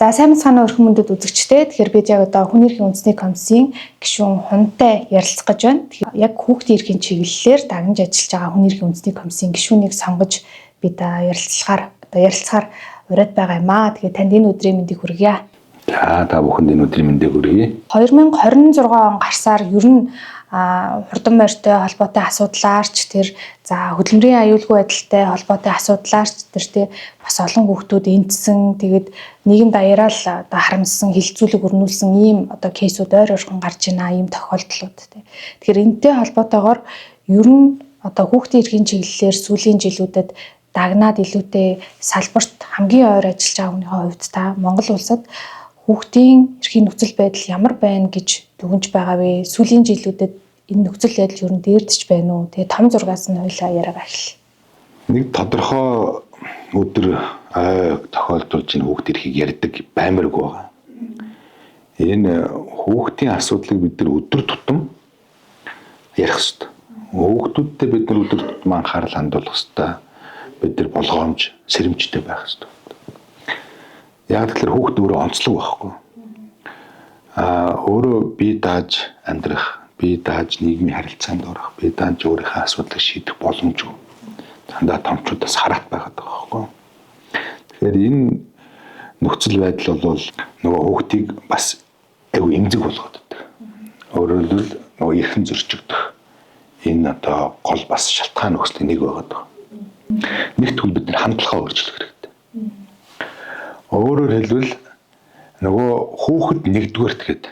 За сайн мэцгаана өрхөн мөндөд үзэгчдээ. Тэгэхээр бид яг одоо хүний эрхийн үндэсний комиссийн гишүүн Хунтай ярилцах гэж байна. Тэгэхээр яг хүүхдийн эрхийн чиглэлээр дагнаж ажиллаж байгаа хүний эрхийн үндэсний комиссийн гишүүнийг сонгож бид ярилцлагаар одоо ярилцахаар ураад байгаа юм аа. Тэгэхээр танд энэ өдрийн мэндийг хүргье. За та бүхэнд энэ өдрийн мэндийг хүргэе. 2026 он гарсаар ер нь хурдан морьтой холбоотой асуудлаарч тэр за хөдөлмөрийн аюулгүй байдалтай холбоотой асуудлаарч тэр тий бас олон хүүхдүүд эндсэн, тэгээд нийгэм даяараа л одоо харамссан, хилцүүлэг өрнүүлсэн ийм одоо case үүд ойр ойрхон гарч байна, ийм тохиолдлууд тий. Тэгэхээр энэтэй холбоотойгоор ер нь одоо хүүхдийн эрхийн чиглэлээр сүүлийн жилүүдэд дагнаад илүүтэй салбарт хамгийн ойр ажиллаж байгаа хүнийхээ хувьд та Монгол улсад хүүхдийн эрхийн нөхцөл байдал ямар байна гэж дүгнж байгаа вэ? Сүүлийн жилүүдэд энэ нөхцөл байдал ер нь дээрдэж байна уу? Тэгээ том зургаас нь хоёлаа яриагаа эхэлье. Нэг тодорхой өдөр ой тохиолдуулж энэ хүүхд эрхийг ярьдаг баймаргүй байгаа. Энэ хүүхдийн асуудлыг бид нар өдөр тутам ярих хэрэгтэй. Хүүхдүүдтэй бид нар өдөр тутам анхаарал хандуулах хэрэгтэй. Бид нар болгоомж, сэрэмжтэй байх хэрэгтэй. Яг тэгэхээр хүүхд өөрөө онцлог байхгүй. Өөрөө бие дааж амьдрах, бие дааж нийгмийн харилцаанд орох, бие дааж өөрийнхөө асуудлыг шийдэх боломжгүй. Дандаа томчуудаас хараат байгаад байгаа байхгүй. Тэгэхээр энэ нөхцөл байдал бол нөгөө хүүхдийг бас айгүй эмзэг болгоод байдаг. Өөрөөр хэлбэл нөгөө эрхэн зөрчигдөх энэ одоо гол бас шалтгаан нөхцөлийн нэг байгаад байгаа. Нэгт түл бид нар хандлагаа өөрчлөх хэрэгтэй. Өөрөөр хэлбэл нөгөө хүүхэд нэгдүгээрт гээд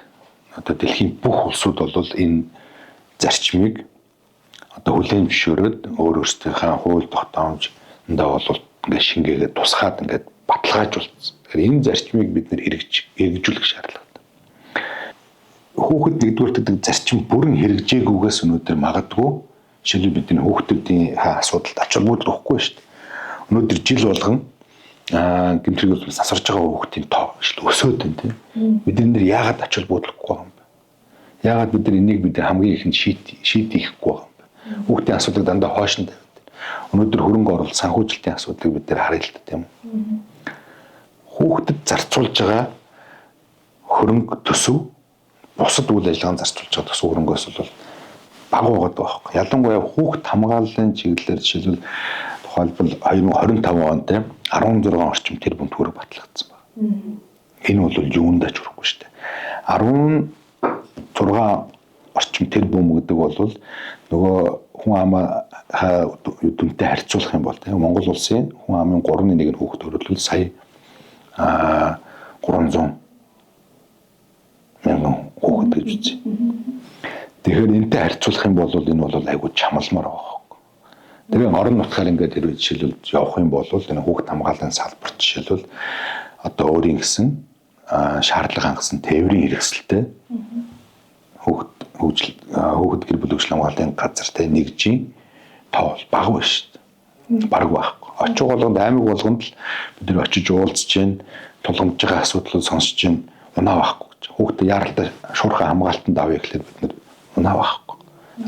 одоо дэлхийн бүх улсууд бол энэ зарчмыг одоо хүлээн зөвшөөрөөд өөр өөрсдийнхээ хууль тогтоомждоо бол ингээд шингээгээд тусгаад ингээд баталгаажуулсан. Тэгэхээр энэ зарчмыг бид нэр хэрэгжүүлэх шаардлагатай. Хүүхэд нэгдүгээрт гэдэг зарчим бүрэн хэрэгжээгүйгээс өнөөдөр магадгүй жишээлбэл бидний хүүхдүүдийн асуудалд ач холбогдол өгөхгүй шүү дээ. Өнөөдөр жил болгон гэмтрийг бол сасарж байгаа хүүхдийн тоо шил өсөөд байна тийм. Бид нар яагаад ач холбогдолгүй байгаа юм бэ? Яагаад бид нар энийг бид хамгийн ихэнд шийдэхгүй байгаа юм бэ? Хүүхдийн асуудлыг дандаа хойш нь тавиад. Өнөөдөр хөрөнгө оруулалт, санхүүжилтийн асуудлыг бид нар харъя л да тийм. Хүүхдэд зарцуулж байгаа хөрөнгө төсөв бусад үйл ажиллагаанд зарцуулж байгаа төсөв хөрөнгөөс бол бага байгаа байхгүй. Ялангуяа хүүхд хамгааллын чиглэлээр жишээлбэл тухайлбал 2025 онд 16 орчим тэрбум төгрөг батлагдсан байна. Энэ бол юунд ч хүрэхгүй шүү дээ. 16 орчим тэрбум гэдэг бол нөгөө хүн амаа дүнтэй харьцуулах юм бол тийм Монгол улсын хүн амын 3.1 нь хүүхд төрөлвөл сая 300 мянган хүүхэд гэж үзье. Тэгэхээр энэтэй харьцуулах юм бол энэ бол айгүй чамлмаар байгаа. Тэгээ орон нутгаар ингээд хэрвээ жишээлбэл явах юм бол энэ хүүхд хамгааллын салбарт жишээлбэл одоо өөрийн гэсэн шаардлага хангасан тээврийн хэрэгсэлтэй хүүхд хөгжил хүүхэд гэр бүл хөгжил хамгааллын газартай нэгжийн тоо бол бага байна шүү дээ. Бараг байхгүй. Очих болгонд аймаг болгонд л бид нар очиж уулзж гин, тулгамдж байгаа асуудлыг сонсож гин, унаа байхгүй гэж. Хүүхдээ яаралтай шуурхай хамгаалтанд авъя гэхлээр бид нар унаа байхгүй.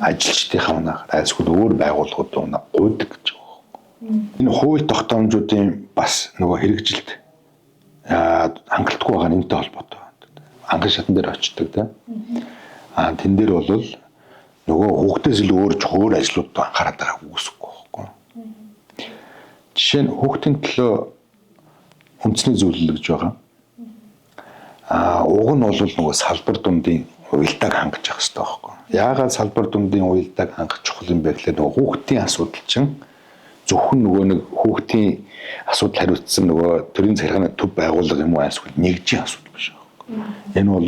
Ажилчдынхаа унаагаар альсгүй өөр байгууллагуудын унаа гуйдаг гэж байгаа байхгүй. Энэ хууль тогтоомжуудын бас нөгөө хэрэгжилт хангалтгүй байгаа нь энэтэй холбоотой. Анхан шатан дээр очдог тийм. Тэн дээр бол нөгөө хүүхдээс илүү өөр өөр ажлуудад анхаарат байгааг үгүйсэхгүй байхгүй. Жишээ нь хүүхдийн төлөө үндэсний зөвлөл гэж байгаа. Уг нь бол нөгөө салбар дундын уялдааг хангаж явах хэрэгтэй байхгүй. Яагаад салбар дундын уялдааг хангах чухал юм бэ гэхлээр нөгөө хүүхдийн асуудал чинь зөвхөн нөгөө нэг хүүхдийн асуудал хариуцсан нөгөө төрийн захиргааны төв байгууллага юм уу эсвэл нэгжийн асуудал биш байхгүй. Энэ бол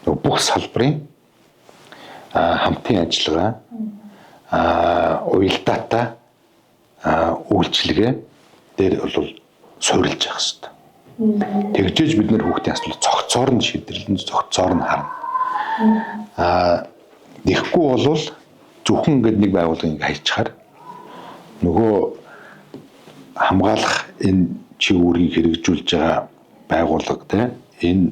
нөгөө бүх салбарын хамтын ажиллагаа, уялдаатай үйлчилгээ дээр бол суурилж явах хэрэгтэй. Тэгжээж бид нэр хүүхдийн асуудал цогцоор нь шийдэрлэн, цогцоор нь харна. Тэгэхгүй болвол зөвхөн ингээд нэг байгууллага ингээд хайчаар нөгөө хамгаалах энэ чиг үүргийг хэрэгжүүлж байгаа байгууллага те энэ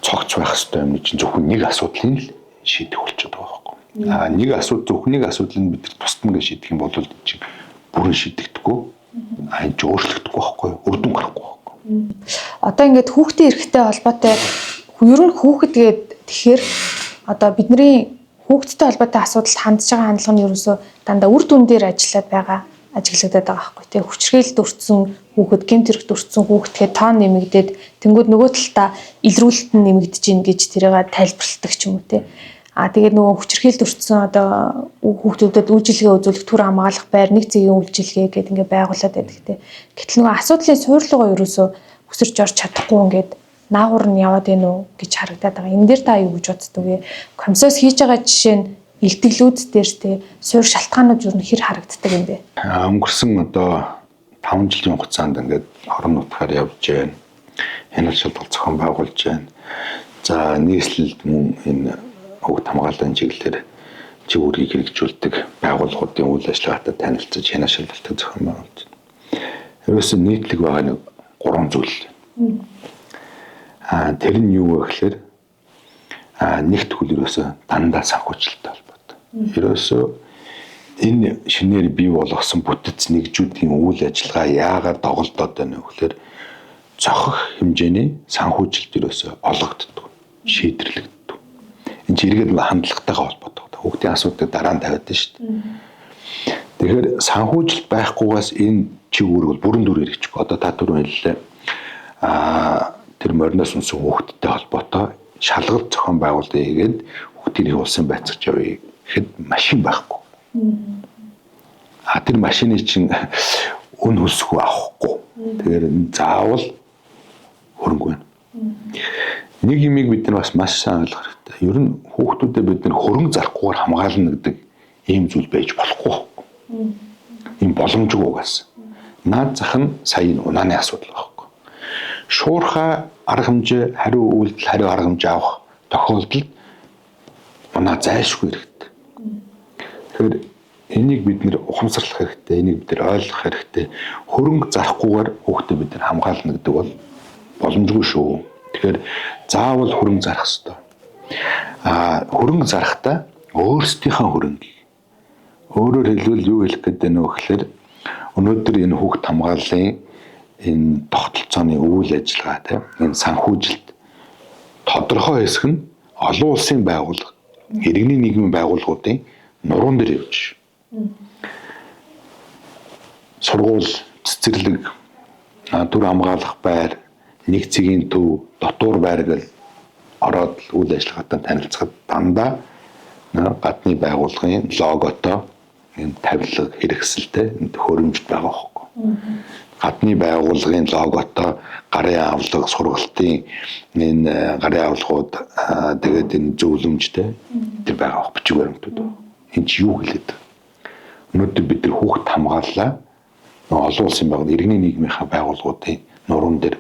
цогц байх хэрэгтэй юм чинь зөвхөн нэг асуудлыг л шийдэх болчиход байгаа байхгүй. Нэг асуудал зөвхөн нэг асуудлыг бид нар тусдам гэж шийдэх юм бол чинь бүрэн шийдэгдэхгүй. Энэ ч өөрчлөгдөхгүй байхгүй. Үр дүн гарахгүй байхгүй. Одоо ингээд хүүхдийн эрхтэй холбоотой ер нь хүүхэд гээд тэгэхээр одоо бидний хүүхдтэй холбоотой асуудалд хандж байгаа хандлага нь ерөөсөө дандаа үр дүн дээр ажиллаад байгаа ажиглагдаад байгаа байхгүй тий. Хүчирхийлэлд өртсөн хүүхэд, гэмт хэрэгт өртсөн хүүхдгээ тоон нэмэгдээд тэнгүүд нөгөө талдаа илрүүлэлт нь нэмэгдэж гин гэж тэрийг тайлбарладаг ч юм уу тий. А тэгээд нөгөө хүчирхийлэлд өртсөн одоо хүүхдүүдэд үйлчилгээ үзүүлэх төр хамгаалах байр, нэг зэгийн үйлчилгээ гэдэг ингээ байгуулад байдаг тий. Гэтэл нөгөө асуудлын суурлага ерөөсөө өсөрч орч чадахгүй ингээд наагур нь яваад гин үү гэж харагдаад байгаа. Энэ дээр та юу гэж боддог вэ? Комиссоос хийж байгаа жишээ нь илтгэлүүд дээр те суур шалтгаанууд юу н хэр харагддаг юм бэ? Өнгөрсөн одоо 5 жилийн хугацаанд ингээд орон нутгаар явж байна. Хяналт шалгалт зохион байгуулж байна. За нийслэлд мөн энэ хүүхд хамгааллын чиглэлээр чиг үүргийг хэрэгжүүлдэг байгууллагуудын үйл ажиллагаатай танилцаж хяналт шалгалтыг зохион байгуулж байна. Ерөөсөө нийтлэг байгаа нэг 3 зүйл. Тэр нь юу вэ гэхээр нэгт хөл ерөөсөө дандаа санхүүжилттэй холбоотой. Ерөөсөө энэ шинээр бий болгосон бүтэц нэгжүүдийн үйл ажиллагаа яагаад доголдоод байна вэ гэхээр цохих хэмжээний санхүүжилт ерөөсөө олгогддог, шийдэрлэгддэг. Энэ чинь эргээд хандлагатайгаа холбоотой. Хүүхдийн асуудыг дараа нь тавиад байна шүү дээ. Тэгэхээр санхүүжилт байхгүйгээс энэ чиг үүрэг бол бүрэн дүр хэрэгжихгүй. Одоо та түрүү хэллээ. Тэр мориноос унсан хүүхдтэй холбоотой шалгалт зохион байгуулалт хийгээд хүүхдийн их улсын байцаагч явъя гэхэд машин байхгүй. Тэр машины чинь үн хөлсгүй авахгүй. Тэгэхээр заавал хөрөнгө байна. Нэг юмыг бид нар бас маш сайн ойлгох хэрэгтэй. Ер нь хүүхдүүдэд бид нар хөрөнгө зарахгүйгээр хамгаална гэдэг ийм зүйл байж болохгүй байхгүй. Ийм боломжгүй угаас. Наад зах нь сая энэ унааны асуудал байхгүй. Шуурхай арга хэмжээ, хариу үйлдэл, хариу арга хэмжээ авах тохиолдолд унаа зайлшгүй хэрэгтэй. Тэгэхээр энийг бид нэр ухамсарлах хэрэгтэй, энийг бид нар ойлгох хэрэгтэй. Хөрөнгө зарахгүйгээр хүүхдээ бид нар хамгаална гэдэг бол боломжгүй шүү. Тэгэхээр заавал хөрөнгө зарах ёстой. Хөрөнгө зарахдаа өөрсдийнхөө хөрөнгийг. Өөрөөр хэлбэл юу хэлэх гээд байна вэ гэхээр өнөөдөр энэ хүүхд хамгааллын энэ тогтолцооны үйл ажиллагаа тийм энэ санхүүжилт тодорхой хэсэг нь олон улсын байгууллага, иргэний нийгмийн байгууллагуудын нуруунд дээр явж. Сургууль, цэцэрлэг, төр хамгаалах байр, нэг цэгийн төв, дотуур байр гэл ороод үйл ажиллагаатай танилцахад дандаа гадны байгууллагын логотой энэ тавилга хэрэгсэлтэй энэ төхөөрөмжд байгаа хөөхгүй. Гадны байгууллагын логотой гарын авлага, сургалтын энэ гарын авлагууд тэгээд энэ зөвлөмжтэй тэр байгаа бах бичиг баримтууд. Энэ чи юу хэлээд вэ? Өнөөдөр бид нар хүүхд хамгааллаа олон улсын байгууллага, иргэний нийгмийнхаа байгууллагуудын нуруунд дээр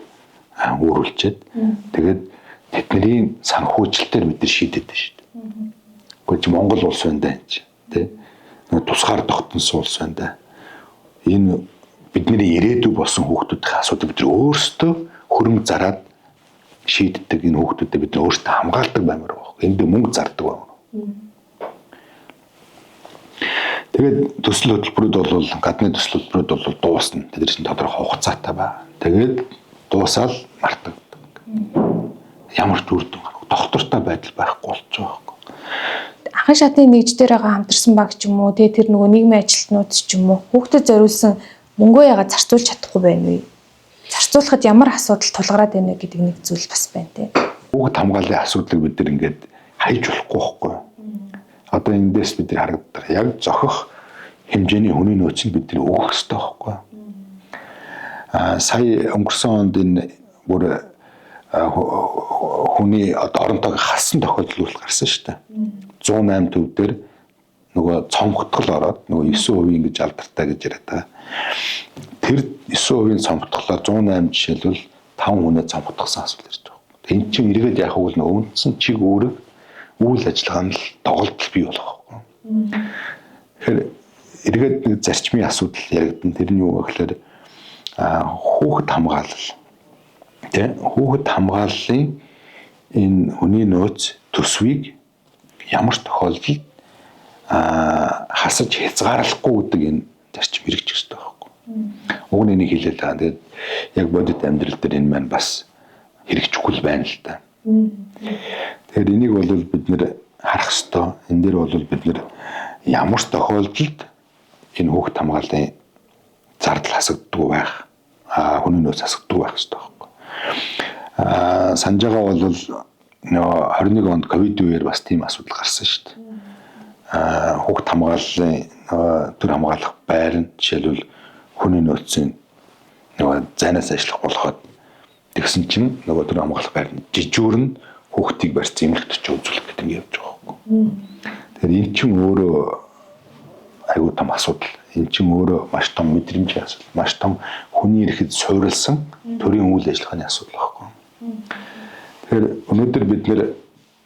үүрүүлчихэд тэгээд тэдний санхүүжилтээр бид нар шийдэд байна шүү дээ. Гэхдээ чи Монгол улс байна даа энэ чи тий. Тусгаар тогтносон улс байна даа. Энэ бидний ирээдүй болсон хүүхдүүдийн асуудыг бид нар өөрсдөө хөрөнгө зараад шийддэг, энэ хүүхдүүдэд бид нар өөрсдөө хамгаалдаг баймар байгаа. Энд мөнгө зардаг байна. Тэгээд төсөл хөтөлбөрүүд бол гадны төсөл хөтөлбөрүүд бол дуусна. Тэд нар чинь тодорхой хугацаатай байна. Тэгээд дуусаал мартагддаг. Ямар ч үр дүн гарах, доктортой байдал байхгүй болж байгаа байхгүй. Анхан шатны нэгждэр байгаа хамтарсан баг ч юм уу, тэгээ тэр нөгөө нийгмийн ажилтнууд ч юм уу, хүүхдэд зориулсан мөнгөө ягаад зарцуулж чадахгүй байна вэ? Зарцуулахад ямар асуудал тулгараад байна вэ гэдэг нэг зүйл бас байна те. Хүүхд хамгааллын асуудлыг бид нар ингээд хайж болохгүй байхгүй. Одоо эндээс бид нар харагддаг. Яг зохих хэмжээний хүний нөөцийг бид нар өгөх ёстой байхгүй. Сая өнгөрсөн онд энэ бүр хүний одоо оронтойг хассан тохиолдол гарсан шүү дээ. 108 төв дээр нөгөө цомготгол ороод нөгөө 9% ингэж алдартай гэж яриад байгаа. Тэр 9% цомготголоор 108 жишээлбэл 5 хүнээ цомготгосон асуудал ирж байгаа. Энэ чинь эргээд яах вэ нөгөө үндсэн чиг үүрэг үйл ажиллагаа нь л доголдол бий болох байхгүй. Тэгэхээр эргээд нэг зарчмын асуудал яригдана. Тэр нь юу вэ гэхээр хүүхэд хамгаалал. Тэ хүүхэд хамгааллын энэ хүний нөөц төсвийг ямар тохиолдолд хасаж хязгаарлахгүй гэдэг энэ зарчим хэрэгжих ёстой байхгүй. Уг нь энийг хэлээд байгаа. Тэгээд яг бодит амьдрал дээр энэ маань бас хэрэгжихгүй байна л да. Тэгэхээр энийг бол бид нэр харах ёстой. Энэ дээр бол бид нэр ямар ч тохиолдолд энэ хүүхд хамгааллын зардал хасагддаггүй байх. Хүний нөөц хасагддаггүй байх ёстой байхгүй. Санаж байгаа бол нөгөө 21 онд ковид үеэр бас тийм асуудал гарсан шүү дээ. Хүүхд хамгааллын төр хамгаалах байр нь жишээлбэл хүний нөөцийн нөгөө зайнаас ажиллах болоход тэгсэн чинь нөгөө төр хамгаалах байр нь жижүүр нь хүүхдийг барьсан эмнэлэгт очиж үзүүлэх гэдэг юм явж байгаа байхгүй. Тэгэхээр эн чинь өөрөө айгүй том асуудал. Эн чинь өөрөө маш том мэдрэмжийн асуудал, маш том хүний эрхэд суурилсан төрийн үйл ажиллагааны асуудал байхгүй. Тэгэхээр өнөөдөр бид нэр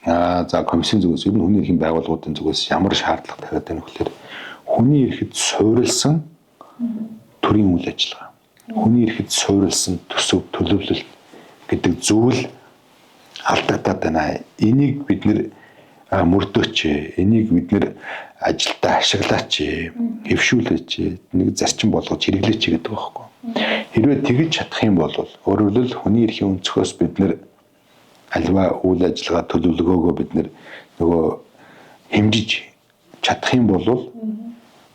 за комиссийн зүгээс ер нь хүний эрхийн байгууллагуудын зүгээс ямар шаардлага тавиад байна вэ гэхээр хүний эрхэд суурилсан төрийн үйл ажиллагаа, хүний эрхэд суурилсан төсөв, төлөвлөлт гэдэг зүйл алдагдаад байна. Энийг бид нэр мөрдөөч, энийг бид нэр ажилдаа ашиглаач, хэвшүүлээч, нэг зарчим болгож хэрэглээч гэдэг байхгүй. Хэрвээ тэгж чадах юм бол өөрөөр хэлбэл хүний эрхийн өнцгөөс бид нэр альва үйл ажиллагаа төлөвлөгөөгөө бид нэр нөгөө хэмжиж чадах юм бол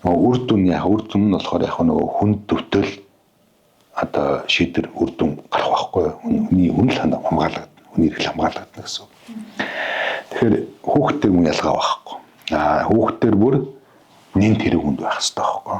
нөгөө үр дүн яг үр дүн нь болохоор яг нөгөө хүнд төвтөл одоо шийдвэр үр дүн гарах байхгүй. Хүний хүн л хамгаалагдана. Хүний эрх хамгаалагдана гэсэн үг. Тэгэхээр хүүхдтэй мөн ялгаа байхгүй. Хүүхдээр бүр нэн тэрэг хүнд байх хэрэгтэй байхгүй.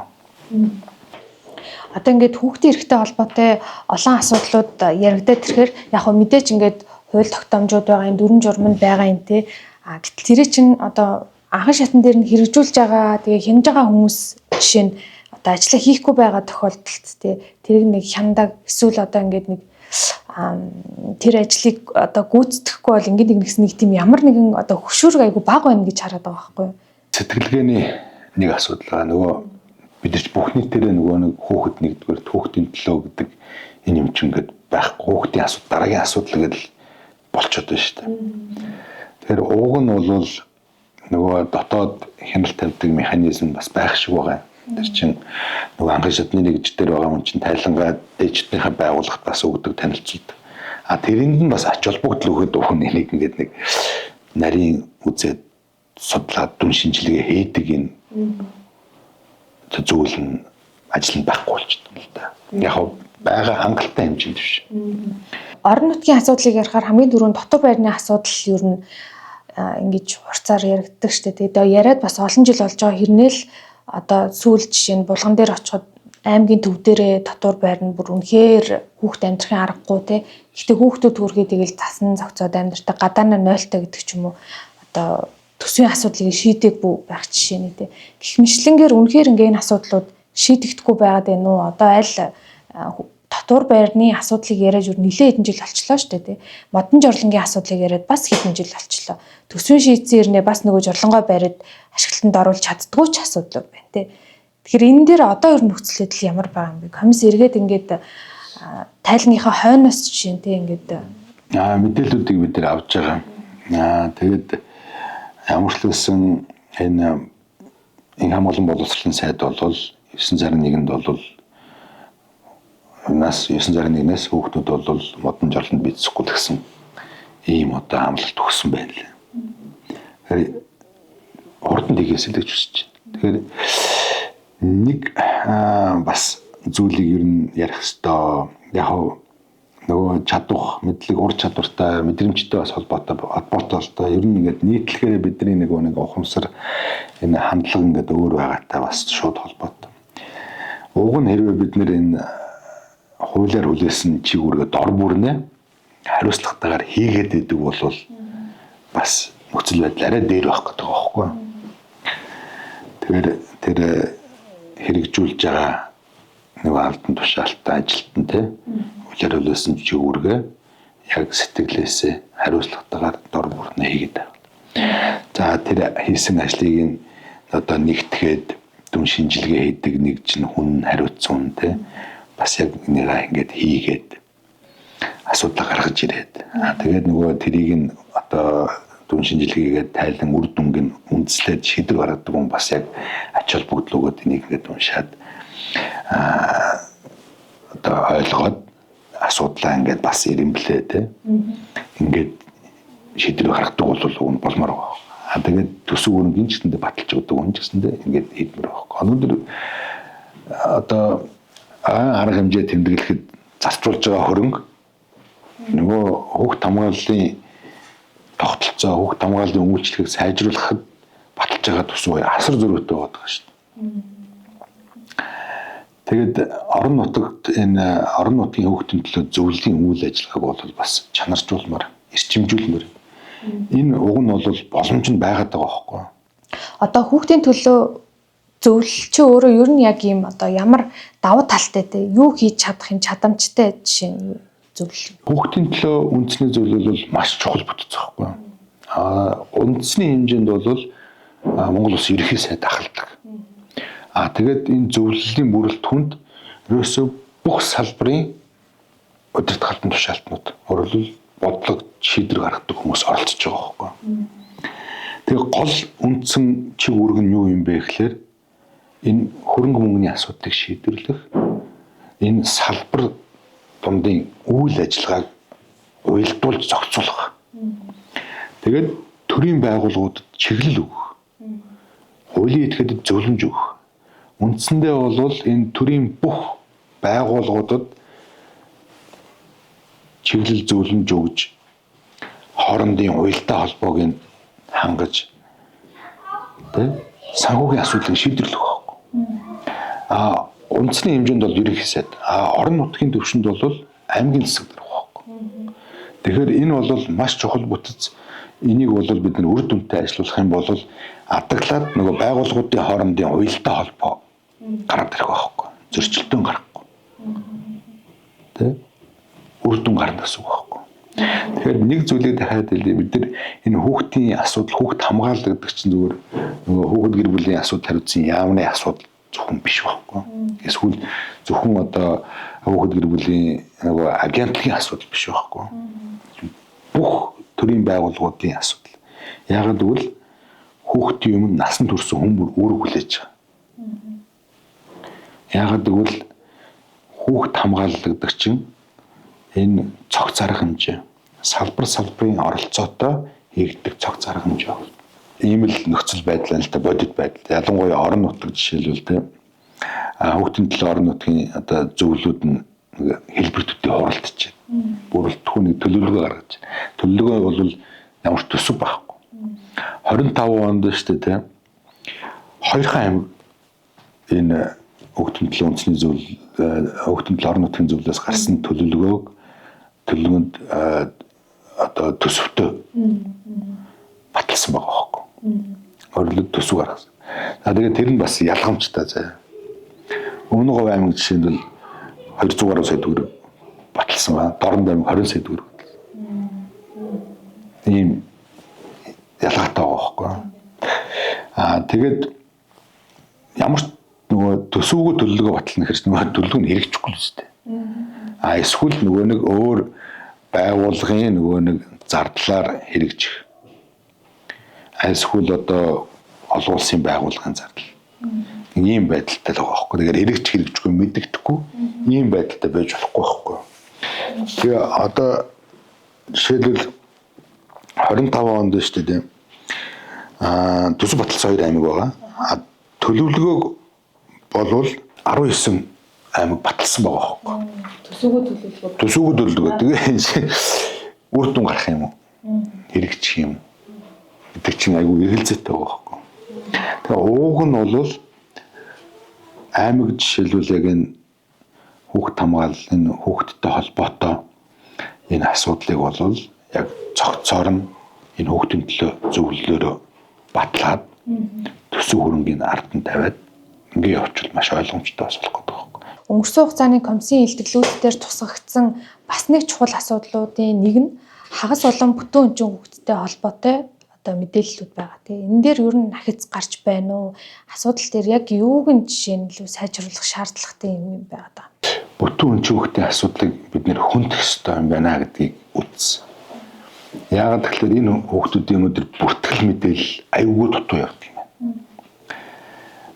Одоо ингээд хүүхдийн эрхтэй холбоотой олон асуудлууд яригадаад ирэхээр яг хөө мэдээч ингээд хууль тогтоомжууд байгаа юм, дүрм журам нь байгаа юм те. Гэтэл тэрий чинь одоо анхан шатн дээр нь хэрэгжүүлж байгаа, тэгээ хянаж байгаа хүмүүс жишээ нь одоо ажиллаа хийхгүй байгаа тохиолдолд те тэрийг нэг хяндаг эсвэл одоо ингээд нэг тэр ажлыг одоо гүйцэтгэхгүй бол ингээд нэг нэг тийм ямар нэгэн одоо хөшүүрэг айгу бага байна гэж хараад байгаа байхгүй юу? Сэтгэлгээний нэг асуудал байгаа. Нөгөө бид нар ч бүх нийтээрээ нөгөө нэг хүүхэд нэгдүгээр хүүхдийн төлөө гэдэг энэ юм чинь ингээд байхгүй, хүүхдийн асуудал дараагийн асуудал гэдэл болчиход байна шүү дээ. Тэгэхээр ууг нь бол нөгөө дотоод хяналт тавьдаг механизм бас байх шиг байгаа юм. Тэр чинь нөгөө анхан шатны нэгж дээр байгаа хүн чинь тайлангаа дээжтнийхээ байгууллагт бас өгдөг, танилцуулдаг. Тэрэнд нь бас ач холбогдол өгöd хүн нэг ингээд нэг нарийн үзээд судлаад дүн шинжилгээ хийдэг энэ зүйл нь ажил нь байхгүй болчихдог л да. Яг байгаа хангалттай хэмжээнд биш. Орон нутгийн асуудлыг ярихаар хамгийн түрүүнд дотор байрны асуудал ер нь ингэж хурцаар яригддаг штэ. Тэгээд яриад бас олон жил болж байгаа хэрнээ л одоо сүүл жишээ нь булган дээр очиход аймгийн төв дээрээ дотор байр нь бүр үнэхээр хүүхд амьдрахын аргагүй те. Гэхдээ хүүхдүүд төрхий тэгэл засан зогцоод амьдрдаг, гадаана нойлтой гэдэг ч юм уу. Одоо төсвийн асуудлыг шийдэггүй байх жишээ нэ те. Гэх мэтлэнгээр үнэхээр ингээ энэ асуудлууд шийдэгдэхгүй байгаад байна уу? Одоо аль дотор байрны асуудлыг яриад юу нэлээд хэдэн жил болчлоо шүү дээ тий. Модон жорлонгийн асуудлыг яриад бас хэдэн жил болчлоо. Төсвийн шийдсэн ирнэ бас нөгөө жорлонгоо бариад ашиглалтанд оруулж чаддгүй ч асуудал байна тий. Тэгэхээр энэ дээр одоо ер нь нөхцөл байдал ямар байгаа юм бэ? Комисс эргээд ингээд тайлныхаа хойноос жишээ нь тий ингээд мэдээллүүдийг бид нэр авч байгаа. Тэгээд ямар ч байсан энэ хамгаалан боловсролын сайд бол 9 сарын 1-нд бол нас 9 сарын 1-ээс хүүхдүүд бол модон жорлонд бийцэхгүй л гэсэн ийм одоо амлалт өгсөн байна лээ. Тэгэхээр хурдан тэгээс л гэж хүсэж байна. Тэгэхээр нэг бас зүйлийг ер нь ярих ёстой. Яг нөгөө чадвах, мэдлэг, ур чадвартай, мэдрэмжтэй бас холбоотой л доо. Ер нь ингээд нийтлэхээр бидний нөгөө нэг ухамсар энэ хандлага ингээд өөр байгаатай бас шууд холбоотой. Уг нь хэрвээ бид нэр энэ хуулиар хүлээсэн чиг үүргээ дор бүрнээ хариуцлагатайгаар хийгээд идэг бол бас нөхцөл байдал арай дээр байх гэдэг байгаа байхгүй. Тэгэхээр тэр хэрэгжүүлж байгаа нөгөө албан тушаалтай ажилтан те хуулиар хүлээсэн чиг үүргээ яг сэтгэлээсээ хариуцлагатайгаар дор бүрнээ хийгээд байгаа. За тэр хийсэн ажлыг нь одоо нэгтгэхэд дүн шинжилгээ хийдэг нэг чинь хүн хариуцсан хүн те бас яг нэгээ ингээд хийгээд асуудал гаргаж ирээд тэгээд нөгөө тэрийг нь одоо дүн шинжилгээгээд тайлан үр дүнг нь үндэслээд шийдвэр гаргадаг хүн бас яг ач холбогдол өгөөд энийг ингээд уншаад одоо ойлгоод асуудлаа ингээд бас ирэмблээ те. Ингээд шийдвэр гаргадаг бол уг нь болмоор байгаа. А тэгээд төсөв өрөнгөний ч гэсэндээ баталж өгдөг хүн ч гэсэндээ ингээд хийдмэр байгаа. Өнөөдөр одоо арга хэмжээ тэмдэглэхэд зарцуулж байгаа хөрөнгө нөгөө хүүхд хамгааллын тогтолцоо, хүүхд хамгааллын үйлчлэгийг сайжруулахад баталж байгаа төсөв асар зөрүүтэй байгаа шүү дээ. Тэгээд орон нутагт энэ орон нутгийн хүүхдийн төлөө зөвлөлийн үйл ажиллагааг бол бас чанаржуулмаар, эрчимжүүлмээр. Энэ уг нь бол боломж нь байгаад байгаа байхгүй. Одоо хүүхдийн төлөө зөвлөл чи өөрөө ер нь яг ийм одоо ямар давуу талтай те юу хийж чадах юм чадамжтай жишээ нь зөвлөл. Хүүхдийн төлөө үндэсний зөвлөл бол маш чухал бүтэц байхгүй. Аа үндэсний хэмжээнд бол Монгол улс ерөнхий сайд ахалдаг. Аа тэгээд энэ зөвлөлийн бүрэлдэхүүнд ерөөсөө бүх салбарын удирдах албан тушаалтнууд, өөрөлд бодлого шийдвэр гаргадаг хүмүүс оролцож байгаа байхгүй. Тэгээ гол үндсэн чиг үүрэг нь юу юм бэ гэхээр энэ хөрөнгө мөнгөний асуудлыг шийдвэрлэх, энэ салбар дундын үйл ажиллагааг уялдуулж зохицуулах. Тэгээд төрийн байгууллагуудад чиглэл өгөх. Хуулийн этгээдэд зөвлөмж өгөх. Үндсэндээ бол энэ төрийн бүх байгууллагуудад чиглэл зөвлөмж өгж хоорондын уялдаа холбоог нь хангаж тэ санхүүгийн асуудлыг шийдвэрлэх байхгүй. А үндэсний хэмжээнд бол ерөнхий сайд, а орон нутгийн түвшинд бол аймгийн засаг дарга байхгүй. Тэгэхээр энэ бол маш чухал бүтэц. Энийг бол бид нар үр дүнтэй ажиллуулах юм бол адаглаад нөгөө байгууллагуудын хоорондын уялдаа холбоо гараад ирэх байхгүй. Зөрчилдөөн гарахгүй. Тэ? Үр дүн гарна гэсэн үг байхгүй. Тэгэхээр нэг зүйлийг дахиад хэлье. Бид нар энэ хүүхдийн асуудал, хүүхд хамгаалал гэдэг чинь зүгээр нөгөө хүүхэд гэр бүлийн асуудал хариуцсан яамны асуудал зөвхөн биш байхгүй. Эсвэл зөвхөн одоо хүүхэд гэр бүлийн нөгөө агентлагийн асуудал биш байхгүй. Бүх төрийн байгууллагуудын асуудал. Яагаад гэвэл хүүхдийн өмнө насан турш хүн бүр үүрэг хүлээж байгаа. Яагаад гэвэл хүүхд хамгаалал гэдэг чинь энэ цогц арга хэмжээ, салбар салбарын оролцоотой хийгддэг цогц арга хэмжээ. Ийм л нөхцөл байдал л та бодит байдал. Ялангуяа орон нутаг жишээлбэл те хүүхдийн төлөө орон нутгийн одоо зөвлөлүүд нь хэлбэр төдий хуралдаж байна. Бүрэлдэхүүнийг төлөвлөгөө гаргаж байна. Төлөвлөгөө бол ямар ч төсөв байхгүй. 25 онд шүү дээ те Хоёрхан аймаг энэ хүүхдийн төлөө үндэсний зөвлөл, хүүхдийн төлөө орон нутгийн зөвлөлөөс гарсан төлөвлөгөөг төлөвлөгөөнд одоо төсөвтөө баталсан байгаа байхгүй. Өөрөлд төсөв гаргасан. За тэгээд тэр нь бас ялгамжтай заяа. Өмнө Говь аймаг жишээлбэл 200 гаруй сая төгрөг баталсан байна. Дорнод аймаг 20 сая төгрөг баталсан. Ийм ялгаатай байгаа байхгүй. Аа тэгээд ямар ч нөгөө төсөвгөө төлөвлөгөө батална гэхэр нөгөө төлөвлөгөө нь хэрэгжихгүй л үстэй. А эсвэл нөгөө нэг өөр байгууллагын нөгөө нэг зардлаар хэрэгжих. Эсвэл одоо олон улсын байгууллагын зардал. Ийм байдалтай л байгаа байхгүй. Тэгэхээр хэрэгжих хэрэгжихгүй мэдэгдэхгүй ийм байдалтай байж болохгүй байхгүй. Тэгээ одоо жишээлбэл 25 онд шүү дээ. Аа төсөв баталсан хоёр аймаг байгаа. А төлөвлөгөөг болвол 19 аймаг баталсан байгаа байхгүй. Төсөөгөө төлөвлөгөө. Төсөөгөө төлөвлөгөө. Тэгээ үр дүн гарах юм уу? Хэрэгжих юм гэдэг чинь айгүй эргэлзээтэй байгаа байхгүй. Тэгээ ууг нь бол аймаг жишээлбэл яг энэ хүүхд хамгаалал, энэ хүүхдтэй холбоотой энэ асуудлыг бол яг цогцоор нь энэ хүүхдийн төлөө зөвлөлөөрөө батлаад төсөв хөрөнгийг ард нь тавиад ингээ явуучвал маш ойлгомжтой бас болох гэдэг байхгүй. Өнгөрсөн хугацааны комиссийн илтгэлүүдээр тусгагдсан бас нэг чухал асуудлуудын нэг нь хагас болон бүтэн өнчин хүүхдтэй холбоотой одоо мэдээллүүд байгаа тийм. Энэ дээр ер нь ахиц гарч байна уу? Асуудал дээр яг юуг нь жишээ нь илүү сайжруулах шаардлагатай юм байгаа даа. Бүтэн өнчин хүүхдийн асуудлыг бид нэр хүндэх ёстой юм байна гэдгийг үзсэн. Яагаад гэвэл энэ хүүхдүүдийн өнөөдөр бүртгэл мэдээлэл аюулгүй дутуу явдаг юм байна.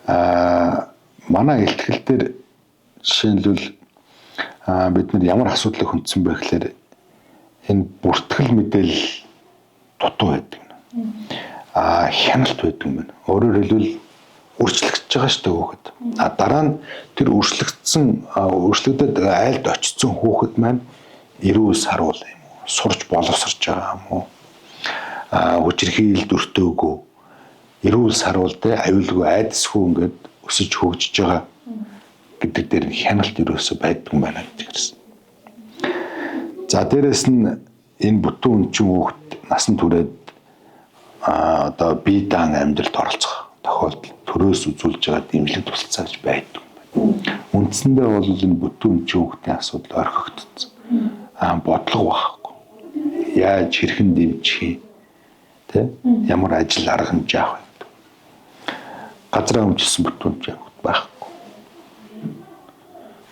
Аа манай ихтгэл дээр жишээлбэл Бид нар ямар асуудлыг хөндсөн бэ гэхээр энэ бүртгэл мэдээлэл дутуу байдаг юм. Хяналт байдаг юм байна. Өөрөөр хэлбэл өөрчлөгдөж байгаа шүү дээ хүүхэд. Дараа нь тэр өөрчлөгдөд айлд очсон хүүхэд маань эрүүл саруул юм уу? Сурч боловсрч байгаа юм уу? Хүчирхийлэлд өртөөгөө эрүүл саруул те аюулгүй айдасгүй ингээд өсөж хөгжиж байгаа гэдэг дээр хяналт ерөөсөө байдгүй юм байна гэж хэлсэн. За дээрэс нь энэ бүтэн үнчин хүүхэд насан туршид одоо бие даан амьдралд оролцох тохиолдол төрөөс үзүүлж байгаа дэмжлэг тусалцаа гэж байдаг юм байна. Үндсэндээ бол энэ бүтэн үнчин хүүхдийн асуудал орхигдсон. Бодлого байхгүй. Яаж хэрхэн дэмжих юм? Тэ? Ямар ажил арга хэмжээ авах вэ? Газраа өмчилсөн бүтэн үнчин хүүхд байхгүй.